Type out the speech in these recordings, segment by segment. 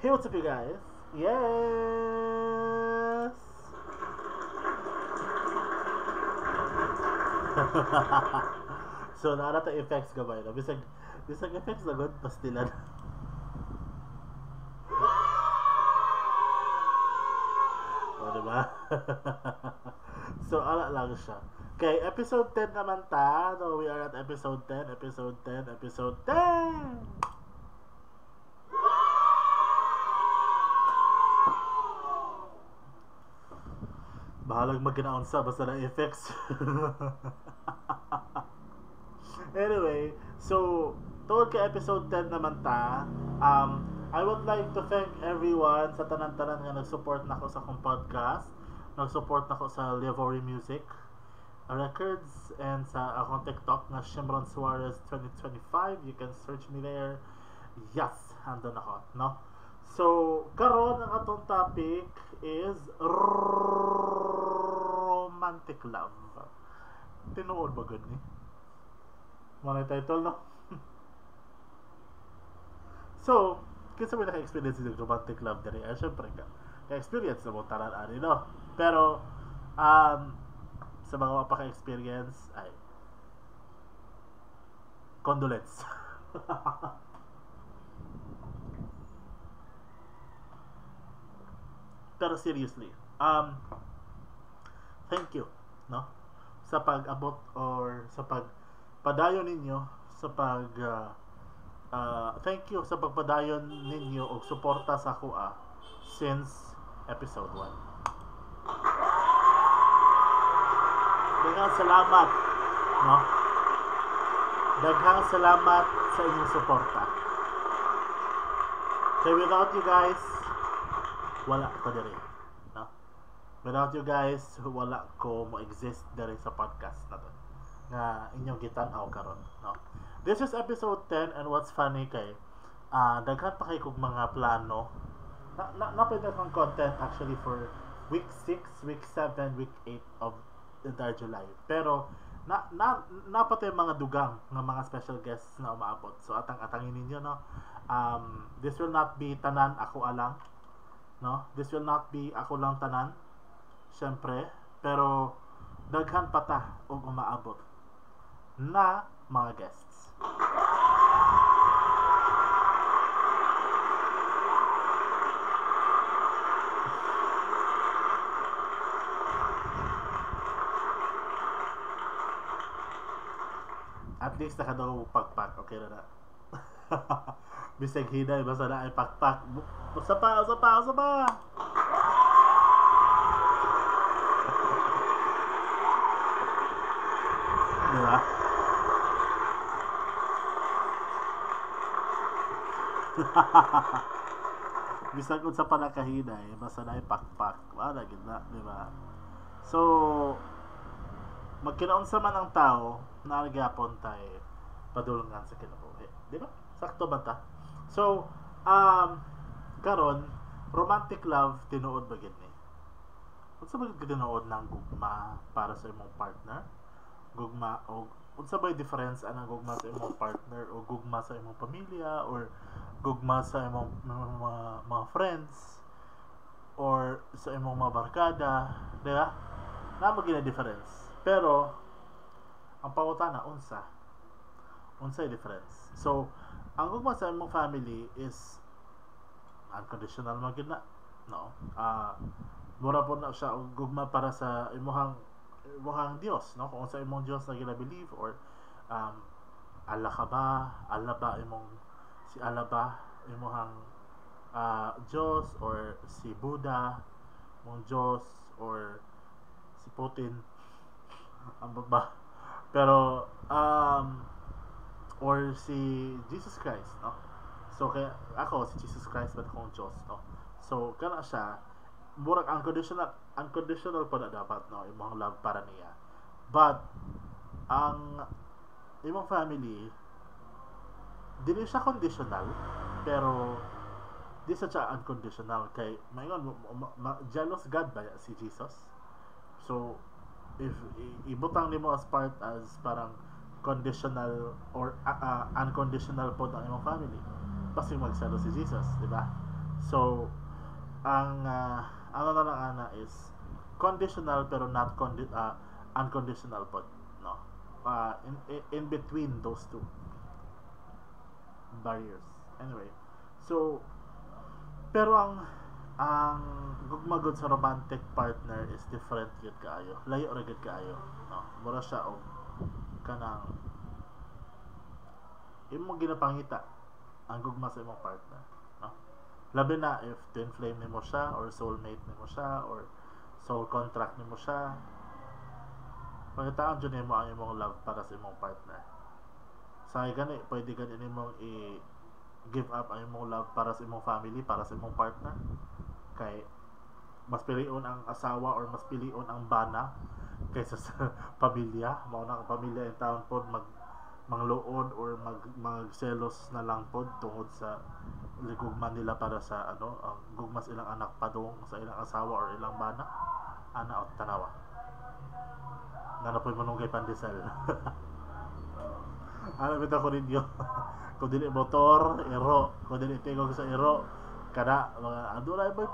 Hey, what's up, you guys? Yes! So, naara ta effects gamay na. Bisag effects na good, pastilan. O, diba? So, ala lang siya. Okay, episode 10 naman ta. No, we are at episode 10, episode 10, episode 10! Bahalag magkinaunsa, basta na effects. Anyway, so, tungkol kay episode 10 naman ta, I would like to thank everyone sa tanan-tanan nga nag-support nako sa akong podcast, nag-support nako sa Levory Music Records, and sa akong TikTok nga Shimron Suarez 2025. You can search me there. Yes, andun ako, no? So, karon ang atong topic is romantic love. Tinuod ba gud ni? Mga title, no? So, kinsa may naka-experience ng romantic love diri? Ay, syempre ka. Ka-experience na mo tanan ani, no? Pero, sa mga mapaka-experience, ay, condolence. Pero seriously, thank you, no? Sa pag-abot or sa pagpadayon ninyo, sa pag thank you sa pagpadayon ninyo og suporta sa akoa since episode 1. Daghang salamat, no? Daghang salamat sa inyong suporta. Kay without you guys, wala ko diri, no? Without you guys, wala ko mo exist diri sa podcast na to nga inyong gitan-aw karon, no? This is episode 10, and what's funny kay daghan pa kay kog mga plano. Na kang content actually for week 6, week 7, week 8 of the entire July. Pero na na napatay mga dugang nga mga special guests na umaabot. So atang-atangin ninyo, no? This will not be tanan ako alang, no? This will not be ako lang tanan, syempre, pero daghan pa ta og umaabot na mga guests. At least nakadaw pagpak, okay na na. Bisag hinay, basta na ay pakpak. Usa pa, usa pa, usa pa! Diba? Bisag unsa pa nakahinay, basta na ay pakpak. Wala gid na, diba? So, magkinaunsa man ang tao, nagyapon tay padulungan sa kinabuhi. Diba? Sakto ba ta? So, karon, romantic love, tinuod ba gid ni? Unsa ba gid tinuod ng gugma para sa imong partner? Gugma og unsa ba difference anang gugma sa imong partner o gugma sa imong pamilya or gugma sa imong mga friends or sa imong mga barkada, di ba? Naa ba gid difference? Pero ang pangutana, unsa? Unsa difference? So, ang gugma sa imong family is unconditional man gid na, no? Mura po na siya og gugma para sa imong Dios, no? Kung sa imong Dios na gina-believe or Allah ka ba? Allah ba imong si Allah ba imong Dios or si Buddha imong Dios or si Putin ang ba? Pero or si Jesus Christ, no? So kaya ako si Jesus Christ ba akong Dios, no? So kana siya murag unconditional pa na dapat, no, imong love para niya. But ang imong family dili siya conditional, pero di sa siya unconditional kay maingon jealous God ba si Jesus? So if ibutang nimo as part as parang conditional or unconditional po ang imong family, basig magselo si Jesus, di ba? So ang ano na lang ana is conditional pero not unconditional pod, no? In between those two barriers. Anyway, so pero ang gugma gud sa romantic partner is different gyud kaayo. Layo ra gyud kaayo, no? Mura siya og kanang imong ginapangita ang gugma sa imong partner, no? Labi na if twin flame nimo siya or soulmate nimo siya or soul contract nimo siya. Pangitaan jud nimo ang imong love para sa imong partner. Sa gani, pwede gani nimong i give up ang imong love para sa imong family, para sa imong partner. Kay mas pilion ang asawa or mas pilion ang bana kaysa sa pamilya. Mao na ang pamilya in town pod mag mangluod or magselos na lang pod tungod sa gugma nila para sa ano, ang gugma sa ilang anak padung sa ilang asawa or ilang bana. Ana o tanawa. Nana po'y manunggay pandesal. Ano bitaw ko ninyo? Kung dili motor, iro. Kung dili tingog sa iro, kada mga adunay mo'y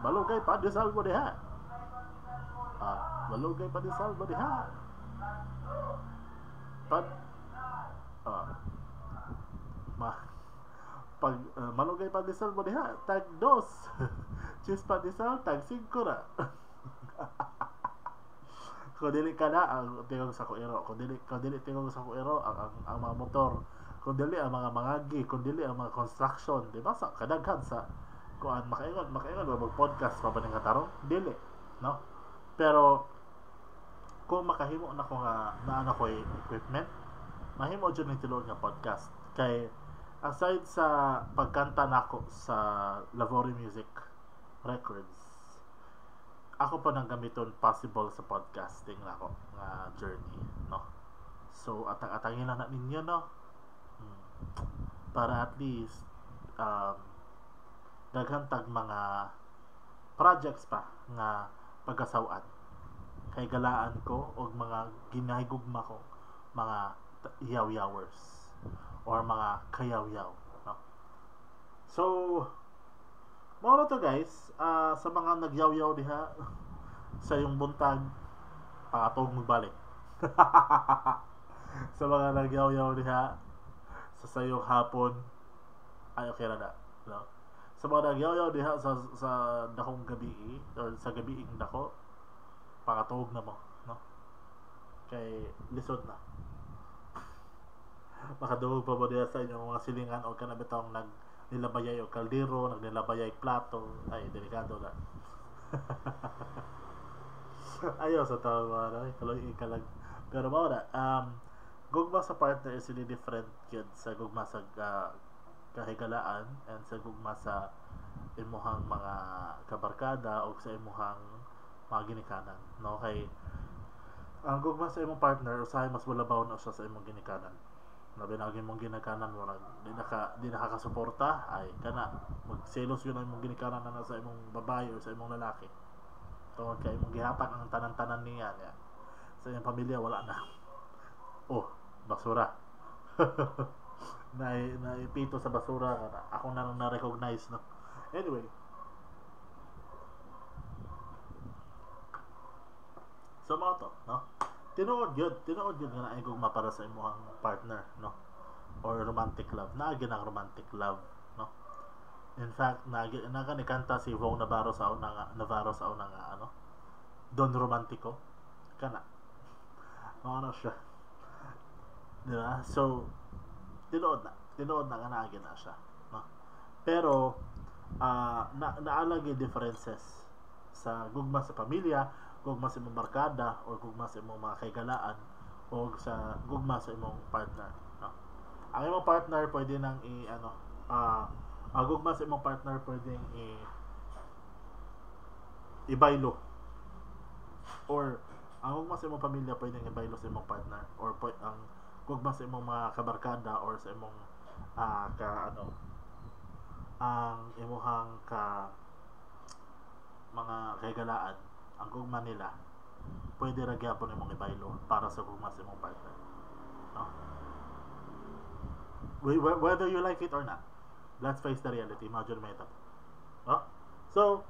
malugay pandesal mo diha. Malugay pandesal mo diha. Pad ah, ma pag malugay pandesal mo diha, tag dos. Cheese pandesal, tag 5 ra. Kung dili ka na ang tingog sa kuiro, kung dili tingog sa kuiro ang mga motor, kung dili ang mga mangagi, kung dili ang mga construction, di ba? Sa kadaghan sa kuan makaingon ba mag podcast pa ba ning katarong? Dili, no? Pero kung makahimo na ko nga naa na ko'y equipment, mahimo jud ning tinuod nga podcast. Kay aside sa pagkanta nako sa Lavori Music Records, ako pa nang gamiton possible sa podcasting nako nga journey, no? So atang-atangin lang na ninyo, no? Para at least daghan tag mga projects pa nga pagasaw-an. Kay galaan ko og mga ginahigugma ko mga yaw-yawers or mga kayaw-yaw, no? So mao na to, guys. Sa mga nagyaw-yaw diha sa iyong buntag, pangatog magbalik. Sa mga nagyaw-yaw diha sa sayong hapon, ay okay ra na, no? Sa mga nagyaw-yaw diha sa dakong gabi or sa gabiing dako, pangatog na mo, no? Kay lisod na. Makadungog pa mo diha sa inyong mga silingan o kana bitawng nagnilabayay o kaldero, nagnilabayay plato, ay delikado na. Ayaw sa tao mga ano, kaloy kalag. Pero mao na, gugma sa partner is really different yun sa gugma sa kahigalaan and sa gugma sa imuhang mga kabarkada o sa imuhang mga ginikanan, no? Kay ang gugma sa imong partner usahay mas mulabaw na siya sa imong ginikanan. Labi na ang imong ginikanan mo di nakakasuporta, ay kana magselos yun ang imong ginikanan na sa imong babae o sa imong lalaki. Tungod kay imong gihatag ang tanan-tanan niya niya. Sa iyang pamilya wala na. Oh, basura. Naipito sa basura, ako na lang na-recognize, no. Anyway. So mao to, no? Tinuod yun nga naay gugma para sa imong partner, no? Or romantic love. Naa gyud ang romantic love, no? In fact, naa ni kanta si Vhong Navarro sa una nga, Navarro sa una nga ano, Don Romantico. Kana. Mao na siya. Di ba? So tinuod na. Tinuod na nga naa gyud na siya, no? Pero naalagi differences sa gugma sa pamilya, gugma sa imong barkada, or gugma sa imong mga kaigalaan, o sa gugma sa imong partner, no? Ang imong partner pwede nang i ano, ang gugma sa imong partner pwedeng i ibaylo, or ang gugma sa imong pamilya pwedeng ibaylo sa imong partner, or ang gugma sa imong mga kabarkada or sa imong ka ano, ang imuhang ka mga kaigalaan, ang gugma nila pwede ra gyapon imong ibaylo para sa gugma sa imong partner, no? Whether you like it or not, let's face the reality, mao jud may tabo. So,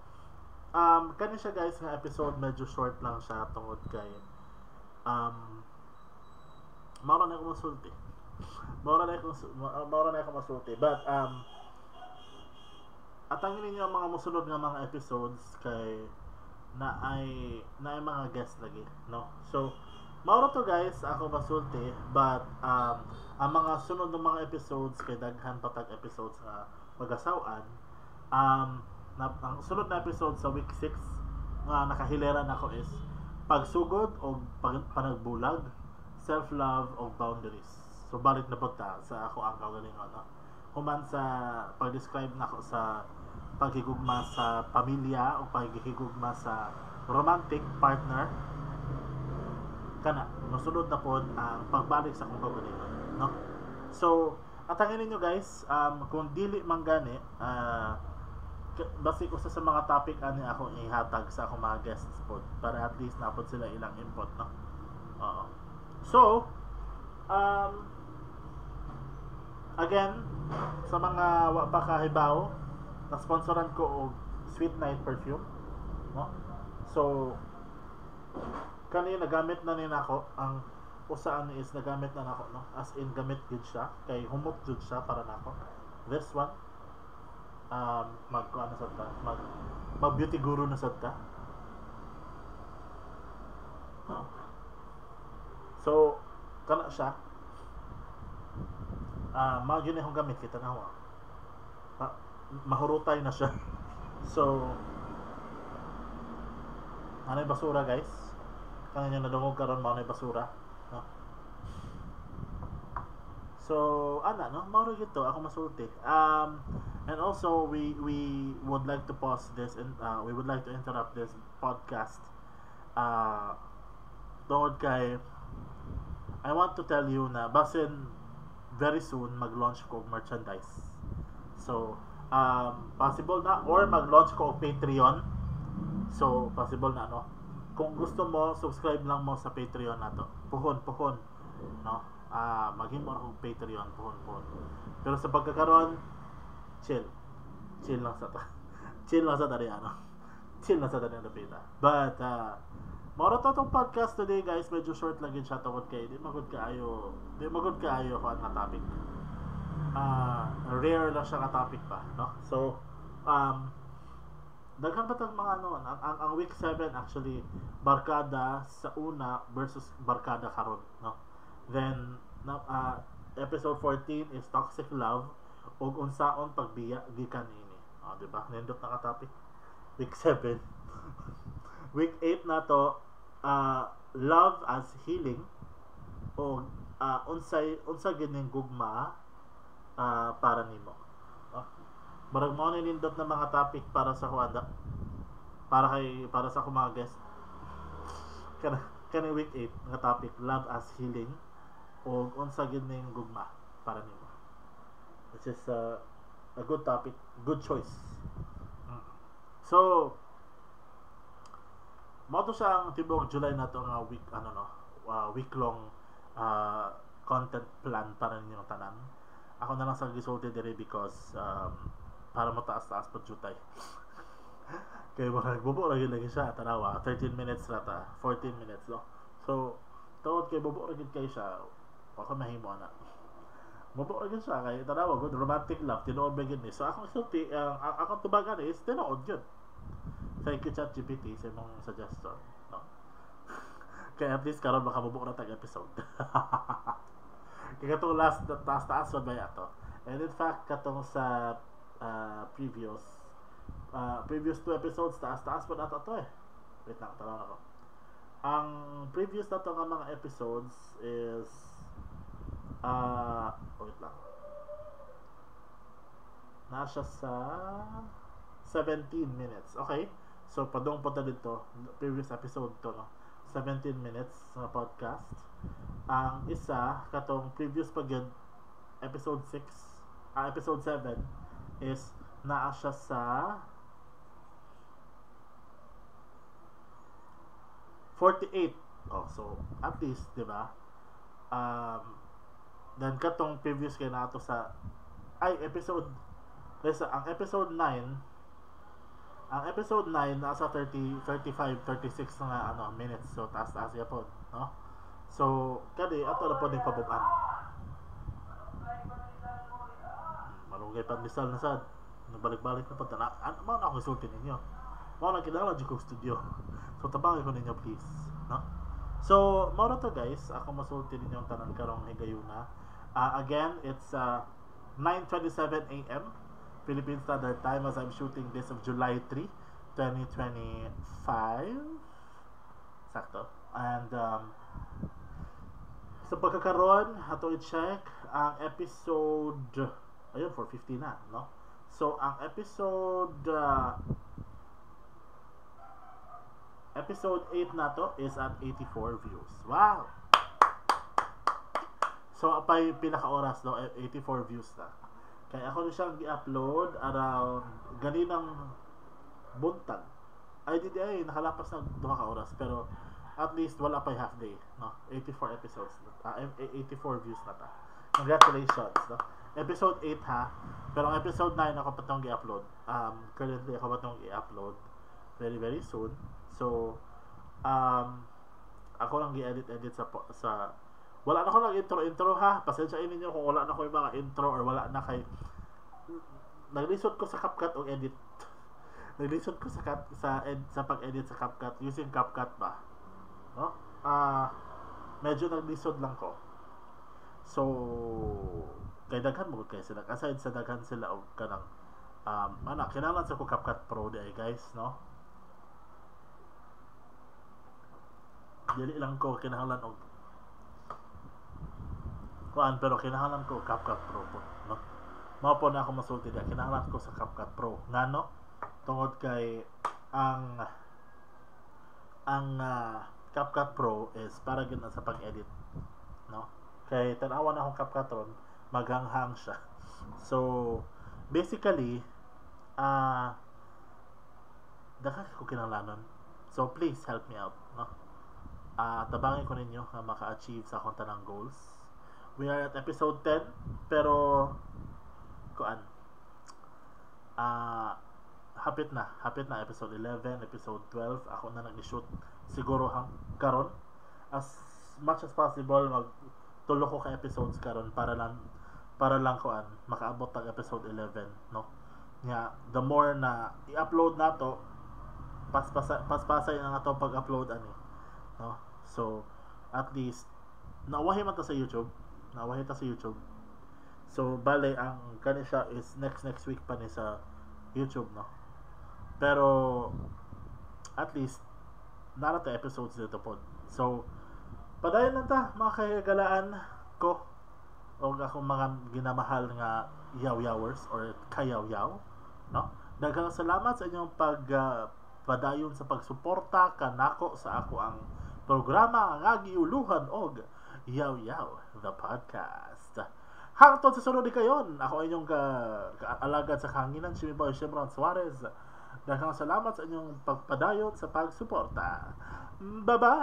kani siya, guys, nga episode, medyo short lang siya tungod kay mao na ako masulti. Mao na ako masulti. But atangin ninyo ang mga mosunod nga mga episodes kay naay mga guest lagi, no? So, mao to, guys, ako masulti, but ang mga sunod ng mga episodes kay daghan pa tag episodes nga magasaw-an. Na, ang sunod na episode sa week 6 nga nakahilera nako is pagsugod o panagbulag, self-love o boundaries. So balik na pud ta sa ako ang kaugalingon, no? Human sa pag-describe nako sa paghigugma sa pamilya o paghigugma sa romantic partner, kana mosunod na pod ang pagbalik sa akong kaugalingon, no? So atangin ninyo, guys, kung dili man gani, basig usa sa mga topic ani ako ihatag sa akong mga guests pod para at least napod sila ilang input, no? Oo. So, again, sa mga wa pa kahibaw, na-sponsoran ko og Sweet Night perfume, no? So, kani nagamit na ni nako. Ang usa ani is nagamit na nako, no? As in gamit gid siya kay humot jud siya para nako. This one, mag ano sad ta, mag beauty guru na sad ta, no? So kana siya, mao gyud akong gamit kita na mahurutay na siya. So anay basura, guys, kanina nadungog karon, mao na basura, no? So ana, no, mao ra gyud to ako masulti. And also we would like to pause this and we would like to interrupt this podcast tungod kay I want to tell you na basin very soon mag-launch ko og merchandise. So, possible na or mag-launch ko og Patreon. So, possible na, no? Kung gusto mo, subscribe lang mo sa Patreon nato. Puhon, puhon, no? Maghimo og Patreon, puhon, puhon. Pero sa pagkakaron, chill. Chill lang sa ta. Chill lang sa tari ano. Chill lang sa tari dapita. But mao ra to tong podcast today, guys. Medyo short lang yun siya tungod kay di magud kaayo kuan nga topic. Rare lang siya nga topic pa, no? So, daghan pa tag mga ano, ang week 7 actually, barkada sa una versus barkada karon, no? Then na, episode 14 is toxic love ug unsaon pagbiya gikan niini. Oh, di ba? Nindot na ka topic. Week 7. Week 8 na to, love as healing o unsay unsa gining gugma para nimo. No? Barag mao ni nindot na mga topic para sa kuan para sa akong mga guest. Kana week 8 nga topic, love as healing o unsa gining gugma para nimo. Which is a good topic, good choice. So, mao to siya ang tibuok July na to nga week ano, no, week long content plan para ninyong tanan. Ako na lang sa gisulti diri because para mataas-taas pa jutay. Kay mga bubo ra gyud lagi siya, tanawa, 13 minutes ra ta, 14 minutes, no? So tungod kay bubo ra gyud kay siya, wa ka mahimo ana. Bubo ra gyud siya kay tanawa good, romantic love, tinuod ba gyud ni. So akong sulti, ang akong tubagan is tinuod gyud. Thank you, ChatGPT, sa imong suggestion, no? Kaya at least karon makabubo na tag episode. Kaya katong last taas-taas pa ba ato. And in fact, katong sa previous two episodes, taas-taas pa nato to eh. Wait lang, tanaw ako. Ang previous na to nga mga episodes is wait lang. Nasa sa 17 minutes. Okay. So, padung pa ta dito. Previous episode to, no? 17 minutes sa podcast. Ang isa, katong previous pa gyud, episode 6, episode 7, is naa siya sa 48. Oh, so, at least, di ba? Then, katong previous kay nato sa, ay, episode, lesa, ang episode 9, Ang episode 9 nasa 30, 35, 36 nga ano minutes, so taas-taas gyapon, no? So kani ato na pod ning pabub-an. Malunggay pandesal na sad. Nagbalik-balik na pod na. Ano mao na ako isulti ninyo? Mao na kinahanglan jud kog studio. So tabangin ko ninyo please, no? So mao ra to guys, ako masulti ninyo ang tanan karong higayuna. Again, it's 9:27 a.m. Philippine Standard Time as I'm shooting this of July 3, 2025. Sakto. And sa pagkakaroon, ato i-check ang episode, ayun, 4:50 na, no? So ang episode episode 8 na to is at 84 views. Wow! So apay pinaka oras, no, 84 views na. Kaya ako na siyang gi-upload around ganinang buntag. Ay, di ay, nakalapas na 2 ka oras. Pero at least wala pa half day, no? 84 episodes, 84 views na ta. Congratulations, no? Episode 8 ha. Pero ang episode 9 ako pa itong gi-upload. Currently ako pa itong i-upload very very soon. So, ako lang gi-edit-edit sa wala na ko lang intro-intro ha. Pasensya ninyo kung wala na ko yung mga intro or wala na kay naglisod ko sa CapCut og edit. Naglisod ko sa cut, sa ed, sa pag-edit sa CapCut using CapCut ba. No? Medyo naglisod lang ko. So kay daghan mo kay sila, aside sa daghan sila og kanang ana kinahanglan sa ko CapCut Pro di ay guys, no? Dili lang ko kinahanglan og kuan, pero kinahanglan ko CapCut Pro po, no? Mao po na ako masulti diha, kinahanglan ko sa CapCut Pro. Ngano? Tungod kay ang CapCut Pro is para gyud na sa pag-edit, no? Kay tan-awan akong CapCut ron, maganghang siya. So basically, daghan ko kinahanglanon. So please help me out, no? Tabangin ko ninyo nga maka-achieve sa akong tanang goals. We are at episode 10, pero kuan, hapit na episode 11, episode 12. Ako na nag-shoot siguro hang karon. As much as possible magtulo ko ka episodes karon para lang kuan makaabot tag episode 11, no? Nya the more na i-upload nato, paspasay na nga to pag-upload ani, no? So at least nauwahi man ta sa YouTube. Nawahi ta sa YouTube. So bale ang kani siya is next week pa ni sa YouTube, no? Pero at least nara ta episodes dito pod. So padayon lang ta mga kaigalaan ko og akong mga ginamahal nga yaw-yawers or kayaw-yaw, no? Daghang salamat sa inyong pag padayon sa pagsuporta kanako sa ako ang programa nga giuluhan og Yaw Yaw the Podcast. Hangtod sa sunod kayon, ako inyong kaalagad sa kahanginan, si Boy Shemron Suarez. Daghang salamat sa inyong pagpadayon sa pagsuporta. Bye-bye!